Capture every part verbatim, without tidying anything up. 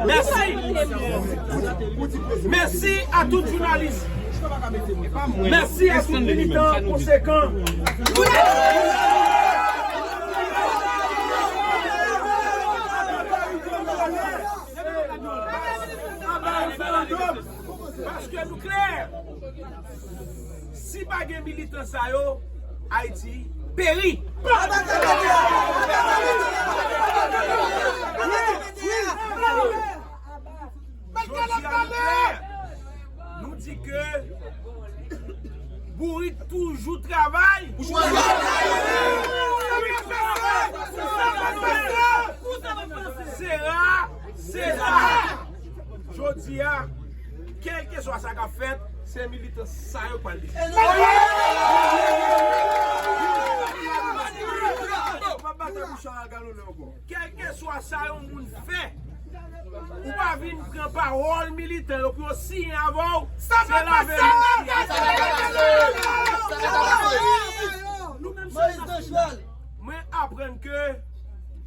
Mèsi. Mèsi a tout jounalis. Mèsi a tout militan konsekan. Paske nou klè, si pa gen militan sa yo, Ayiti peri. Jodi a nou klè, nou di ke bourik toujou travay. Sera, sera. Jodi a, kèlkeswa sa k ap fèt, se militan sa yo k pral deside. Kèlkeswa sa yon moun fè, ou pa vin pran pawòl militan yo pou yo siyen avè w. Se lave men. Nou menm se Mwen aprann ke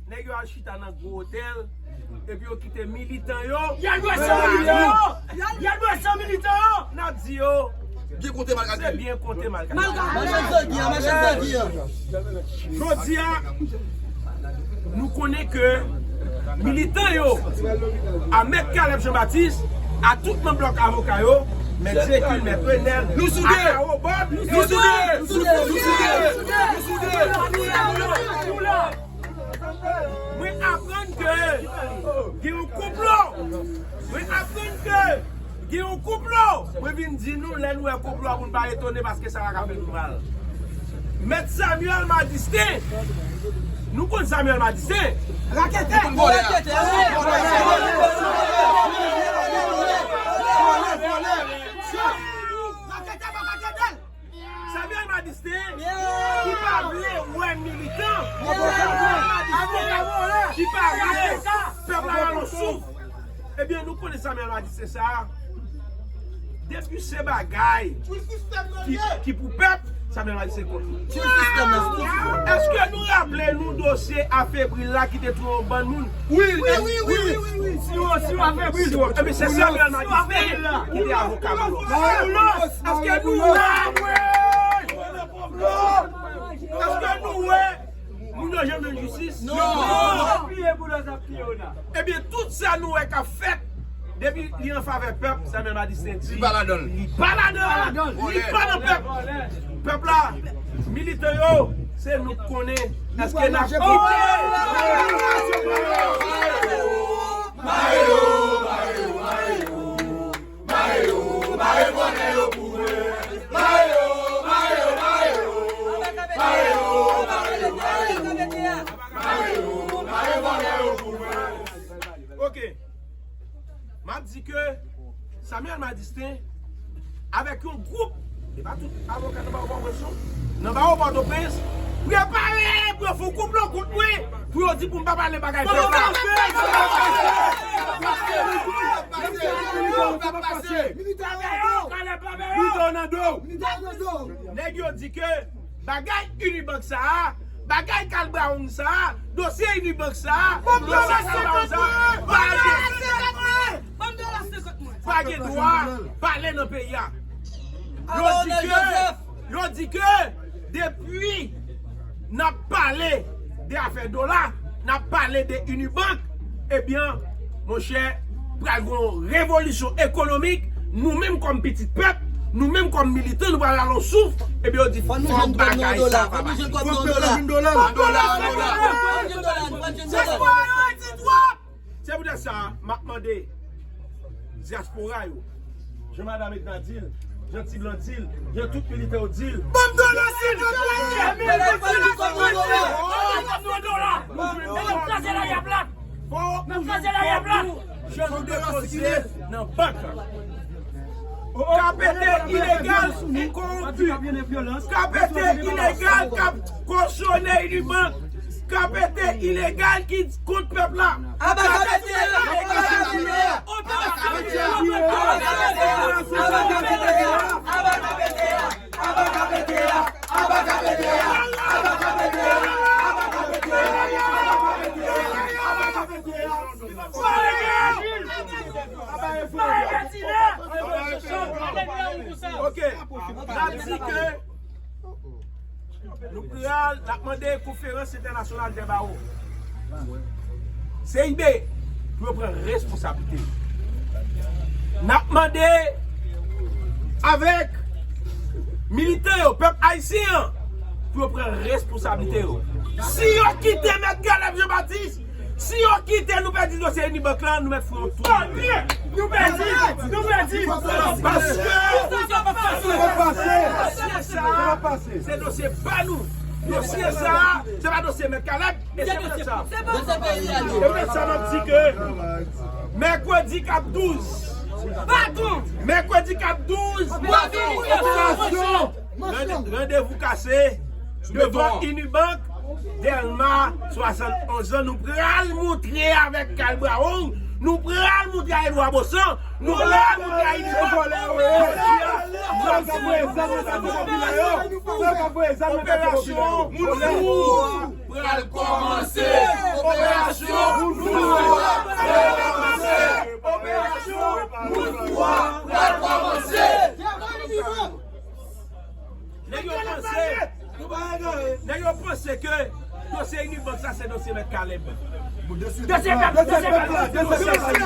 nèg yo al chita nan gwo otèl, epi yo kite militan yo. Y a dwe san militan yo! Y a dwe san militan yo! N ap di yo, byen konte mal kalkile. Se byen konte mal kalkile. Machann zangi an, machann zangi an. Jodi a, nou konnen ke militan yo, a Mèt Caleb Jean Baptiste, a tout nan blòk avoka yo, Mèt Jekil, Mèt Renèl, nou soudé! A Kawobòb, nou soudé! Nou soudé! Nou soudé! Nou soudé! Mwen aprann ke gen yon konplo. Mwen aprann ke gen yon konplo. Mwen vin di nou, lè nou wè konplo a, pou n pa etone, paske sa pa ka fè nou mal. Mèt Samuel Madistin, nou konn Samuel Madistin? Raketè! Vòlè! Vòlè! Vòlè! Vòlè! Vòlè! Raketè pa ka tande l! Samuel Madistin, ki pa vle wè militan, Samuel Madistin, ki pa vle pèp la rale yon souf. Ebyen, nou konnen Samuel Madistin sa a, depi se bagay ki, ki pou pèp, Samuel Madistin kont li. Èske nou raple nou dosye afebri l la ki te touye yon bann moun? Wi, wi, wi, wi, wi, wi. Si w, si w afebri l, ebyen, se Samuel Madistin ki te avoka Boulos. Èske nou wè? Èske nou wè moun yo janm jwenn jistis? Non. Ebyen, tout sa nou wè k ap fèt, depi li an favè pèp, Samuel Madistin di li pa ladan l. Li pa ladan l. Li pa nan pèp. Pèp la, militan yo, se nou k konnen. Èske n ap kite? Mare yo, mare yo, mare yo. Mare yo, mare vòlè yo pou mwen. Mare yo, mare yo, mare yo. Mare yo, mare yo, mare yo. Mare yo, mare vòlè yo pou mwen. Ok. M ap di ke Samuel Madistin avèk yon gwoup, e pa tout avoka nan bawo Pòtoprens non, nan bawo Pòtoprens, prepare pou yo fè yon konplo kont mwen, pou yo di pou m pa pale bagay pèp la. Militè nan do! Militè nan do! Nèg yo di ke bagay Unibank sa a, bagay Carl Brown sa a, dosye Unibank sa a, dosye Carl Brown sa a, pa gen, pa gen dwa pale nan peyi a. Yo di ke, yo di ke depi n ap pale de afè dola, n ap pale de Unibank, ebyen, monchè, pral gen yon revolisyon ekonomik. Nou menm kòm pitit pèp, nou menm kòm militan, nou pral rale yon souf. Ebyen, yo di fò bagay sa pa pase. Fò pèp la jwenn dola. An dola, an dola. Se pou yo di twòp. Se poutèt sa, m ap mande dyaspora yo, jan madanm Edna di l, jan Ti Blan di l, jan tout militan yo di l. Ban m dola, silvouplè! Ban m dola! N ap kraze lari a plat! N ap kraze lari a plat! Jan nou depoze nan bank la. K P T ilegal, kowonpi. K P T ilegal k ap kosyone Unibank. K P T ilegal ki kont pèp la. Aba K P T a! Aba K P T a! Ok, n ap di ke nou pral, n ap mande konferans entènasyonal dè bawo, C I B, pou yo pran responsablite yo. N ap mande avèk militan yo, pèp ayisyen an, pou yo pran responsablite yo. Si yo kite Mèt Caleb Jean Baptiste, si yo kite nou pèdi dosye Unibank lan, nou mèt fè yon tou. Nou pèdi, nou pèdi. Paske dosye sa a, se dosye pa nou. Dosye sa a, se pa dosye Mèt Caleb, e se pou sa. E pou sa n ap di ke mèkredi k ap douz, mèkredi k ap douz, operasyon, rande-, randevou kase devan Unibank, Dèlma swasannonz an, nou pral moutre avèk Kal Brawon, nou pral moutre a Edouard Baussan, nou pral moutre a Unibank. Operasyon Moun Nwa pral kòmanse! Operasyon Moun Nwa pral kòmanse! Operasyon Moun Nwa pral kòmanse! Nèg yo panse, nèg yo panse ke dosye Unibank sa se dosye Mèt Caleb. Dosye pèp, dosye pèp, dosye pèp la.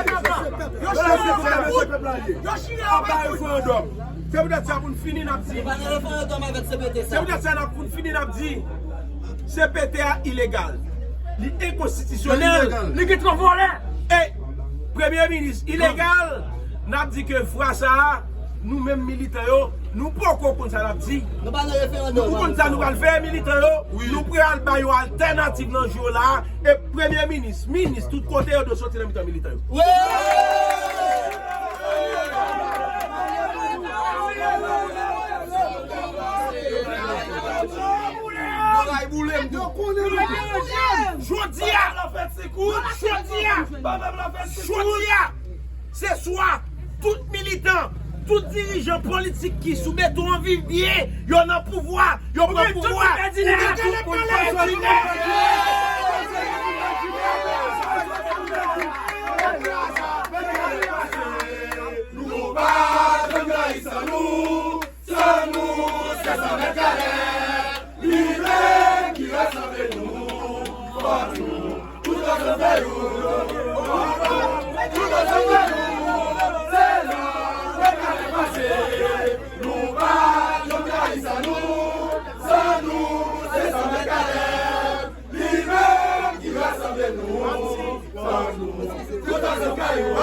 Yo chire avèk nou. Yo chire avèk nou. Se poutèt sa pou n fini n ap di. Se poutèt sa n ap pou n fini n ap di. C P T a ilegal. Li enkonstitisyonèl. Li gen twòp vòlè. E Premye Minis ilegal. N ap di ke fwa sa a, nou menm militan yo, nou poko konn sa n ap di. Nou pa nan referandòm. Nou konn sa nou pral fè, militan yo. Nou pral ba yo altènativ nan jou la. E Premye Minis, minis, tout kote yo dwe soti nan mitan militan yo. Jodi a, jodi a, jodi a, se swa tout militan, tout dirijan politik ki sou beton an viv byen, yo nan pouvwa, yo pran pouvwa. Oubyen tout pou pèdi nèt. Nou pa janm rayi san nou, san nou, se san Mèt Caleb. Li menm ki rasanble nou, fòk nou tout ansanm fè youn. Tout ansanm fè youn. Se la Mèt Caleb pase. Nou pa janm rayi san nou, san nou, se san Mèt Caleb. Li menm ki rasanble nou, fòk nou tout ansanm fè youn.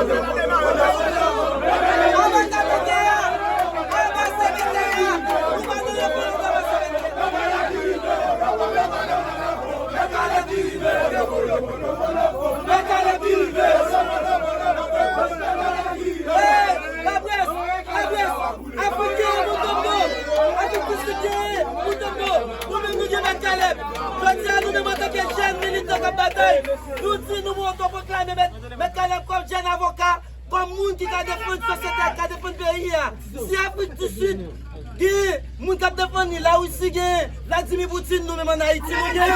Hey, laprès, laprès. Afriken, mouton bò! Afrik di Sid, mouton bò! Nou menm nou gen Mèt Caleb! Jodi a, nou menm antanke jèn militan k ap batay, nou di nou pran otopwoklame Mèt, Mèt Caleb kòm jèn avoka, kòm moun ki ka defann sosyete a, ka defann peyi a. Si Afrik di Sid gen moun k ap defann li, Larisi gen Vladimir Poutine, nou menm ann Ayiti, nou gen